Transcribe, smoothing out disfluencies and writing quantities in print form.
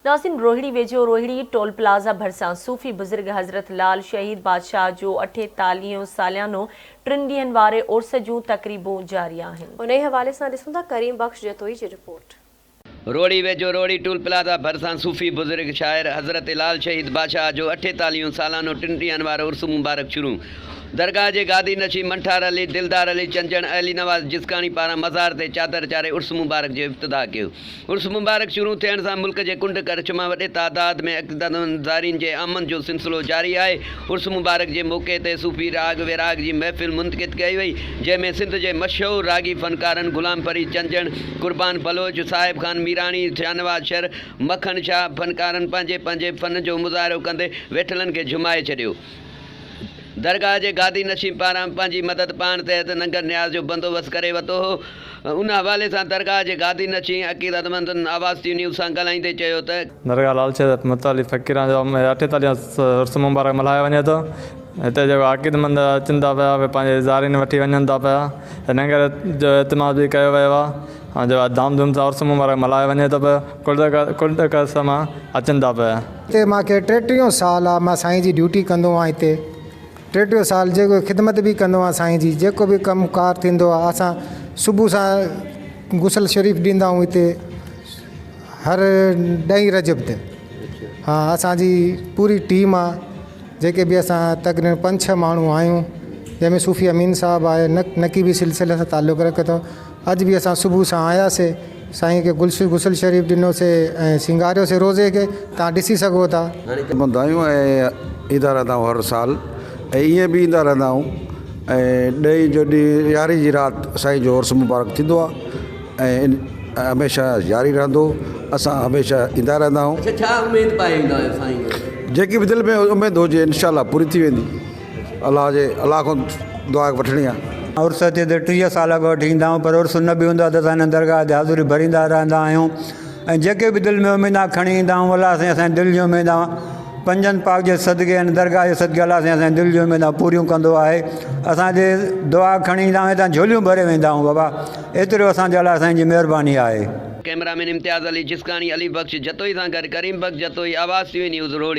ناظرين روهڙي ويجهو Rohri tool plaza ڀرسان صوفي بزرگ حضرت لال شهيد بادشاهه جو اٺيتاليهون ساليانو ٽن ڏينهن واري عرس جون تقريبون جاري آهن. انهي حوالي سان ڏسون ٿا ڪريم بخش جتوئي جي رپورٽ. روهڙي ويجهو روهڙي ٽول پلازا ڀرسان صوفي بزرگ شاعر حضرت لال شهيد بادشاهه جو اٺيتاليهون سالانو ٽن ڏينهن وارو عرس مبارڪ شروع درگاهه جي گادي نشين منٺار علي، دلدار علي چنجڻ، علي نواز جسڪاڻي پاران مزار تي چادر چاڙهي عرس مبارڪ جو افتتاح ڪيو. عرس مبارڪ شروع ٿيڻ سان ملڪ جي ڪنڊ ڪڙڇ مان وڏي تعداد ۾ عقيدتمند زائرين جي آمد جو سلسلو جاري آهي. عرس مبارڪ جي موقعي تي صوفي راڳ ويراڳ جي محفل منعقد ڪئي وئي، جنهن ۾ سنڌ جي مشهور راڳي فنڪارن غلام فريد چنجڻ، قربان بلوچ، صاحب خان ميراڻي، شاهنواز شر، مکڻ شاهه فنڪارن پنهنجي پنهنجي فن جو مظاهرو ڪندي ويٺلن کي جهومائي ڇڏيو. درگاهه جي گادي نشين پاران پنهنجي مدد پاڻ تحت ننگر نياز جو بندوبست ڪري ورتو هو. ان حوالي سان درگاهه جي گادي نشين عقيدتمندن آواز ٽي نيوز سان ڳالهائيندي چيو ته. درگاهه لال شيخ متعلي فقيران جو اٺيتاليهون عرس مبارڪ ملهايو وڃي ٿو. هتي جيڪو عقيدتمند اچن ٿا پيا اهي پنهنجي زائرين وٺي وڃن ٿا پيا. ننگر جو اهتمام به ڪيو ويو آهي. ۽ جو ڌام ڌوم سان عرس مبارڪ ملهايو وڃي ٿو پيو ڪنڊ ڪڙڇ مان اچن ٿا پيا. هتي مان کي ٽيٽيهون سال آ مان سائين جي ڊيوٽي ڪندو آهيان هتي ٽيٽيهون سال جيڪو خدمت به ڪندو آهيان سائين جي جيڪو به ڪم ڪار ٿيندو آ اسان صبح سان غسل شريف ڏيندا آهيون هتي هر ڏهين رجب تي ها اسان جي پوري ٽيم آ جيڪي به اسان تقريبن پنج ڇهه ماڻهو آهيون جنهن ۾ صوفي امين صاحب آهي نقيبي سلسلي سان تعلق رکي ٿو اڄ به اسان صبح سان آياسي سائين کي گل غسل شريف ڏنوسي ۽ سينگاريوسي روضي کي توهان ڏسي سگهو ٿا. مند آهيون ۽ ايندا رهندا آهيون هر سال ۽ ائين به ايندا رهندا آهيون ۽ ڏهين جو ڏينهن يارهين جي رات سائين جو عرس مبارڪ ٿيندو آهي ۽ هميشه جاري رهندو اسان هميشه ايندا رهندا آهيون. اڇا ڇا اميد پائي ايندا آهيو سائين وٽ؟ جيڪي به دل ۾ اميد هجي انشاء الله پوري ٿي ويندي. الله جي الله کان دعا وٺڻي آ. عرس اچي ته 30 سال اڳ وٺي ايندا آهيون پر عرس نه به هوندو آهي ته اسان هن درگاهه تي حاضري ڀريندا رهندا آهيون ۽ جيڪي به دل ۾ اميدان کڻي ايندا آهيون الله سائين اسان جي دل جون اميدان پنجن پاڪ جي صدقي هن درگاهه جي صدقي الله سائين اسان جي دل جون اميدان پوريون ڪندو آهي اسان جي دعا کڻي ايندا آهيون هتان جهوليون ڀري ويندا آهيون بابا ايترو اسان تي الله سائين جي مهرباني آهي. ڪئميرا مين امتياز علي جسڪاڻي، علي بخش جتوئي سان گڏ Karim Bakhsh Jatoi, Awaz T V news, Rohri.